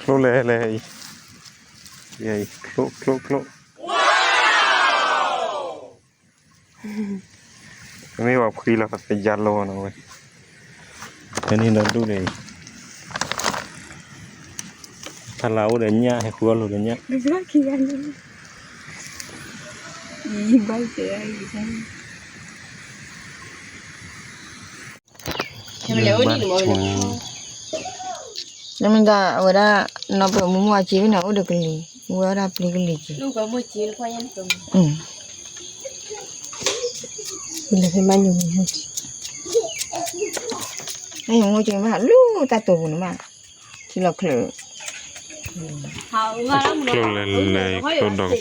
ကျိၣ်လဲၣ်လဲၣ်အံၤ, ယအံၤ ကျိၣ်ကျိၣ်ကျိၣ်, မ့ၢ်ပှၤဖှံလီၤသယါလိနီၤဝဲ, ဖဲန့ၣ်ဒီးဒူၣ်န့ၣ်, ဖးလၢအိၣ်ဒီးညၣ် ဟဲဃုအီၣ်လိာ်ဒီးညၣ်, ဘၣ် နမ့ၢ်ဒၣ်အဝဲဒၣ် နီၢ်ပၢၢ်မူမူအစ့ဖဲန့ၣ် အိၣ်ဒီးကလံၤ, ဝဲဒၣ်ပျ့ၤကလံၤက့ၤ, မူက့ၤမး လူၢ်တၢ်တိာ်ပူၤန့ၣ်မး, ထံလီၤချၢၣ်, ကျိၣ်လဲၣ်လဲၣ် ကျိၣ်ဒီး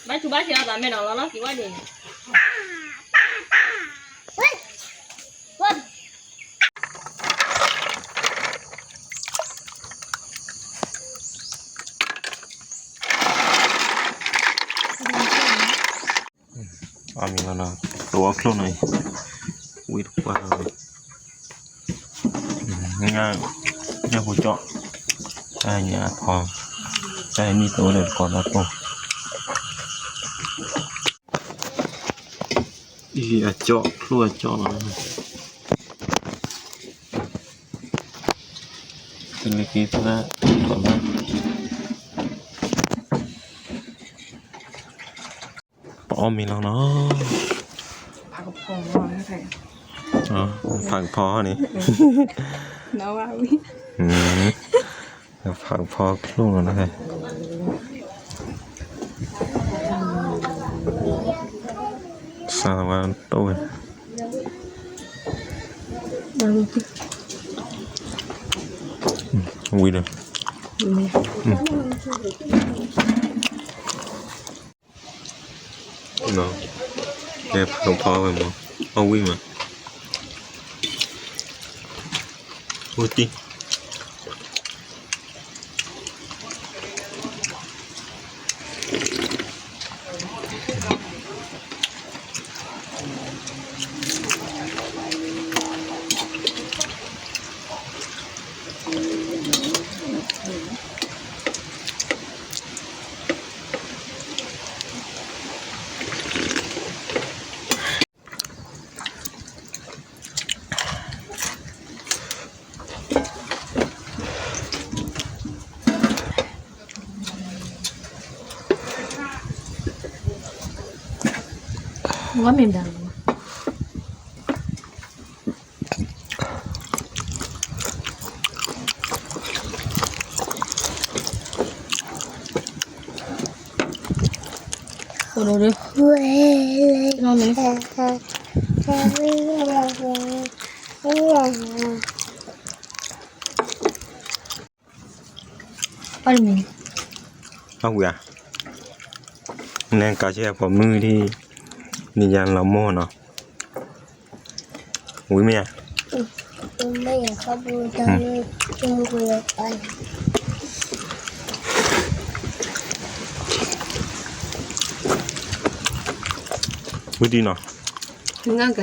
ဘၣ်ဆူးဘၣ်ဆဲးအသးမဲာ်နီၤလီၤလီၤက့ၤဝဲန့ၣ်, အမံၤလီၤနီၤ, တိၤအီၣ်ချိၣ်နီၤအံၤ, ဝံတပှၢ်, ညၣ်ဖိကၠီၣ်, တၢ်ညၣ်ဖီ, တၢ်နံၣ်တိၤဒီးတကိးဒီးတိၤ, အံၤအကၠီၣ် ချိၣ်အကၠီၣ်လီၤ, တလၢက့ၤသရၣ်, ပအီၣ်မ့ၤလီၤနီၤ, ဖးကဖီန့ၣ်, ဖးကဖီချိၣ်လီၤ, စးဝဲတိၢ်ဝဲ, ဝံၤဒီး ကဲဖးကဖီဝဲမး, အီၣ်ဝံၣ်မး, အိၣ်တံၢ် ဝဲမ့ၢ်ဒၣ်လီၤ, အိၣ်ဒီး အဝံၤဧါ, နကးဆဲးအပိာ်မုၣ်ဒ် နံၤယါလီၤမိၢ်နီၤ, ဝံၤမ့ၢ်ဧါ, ဝံၤဒ်နီၤ, ငါက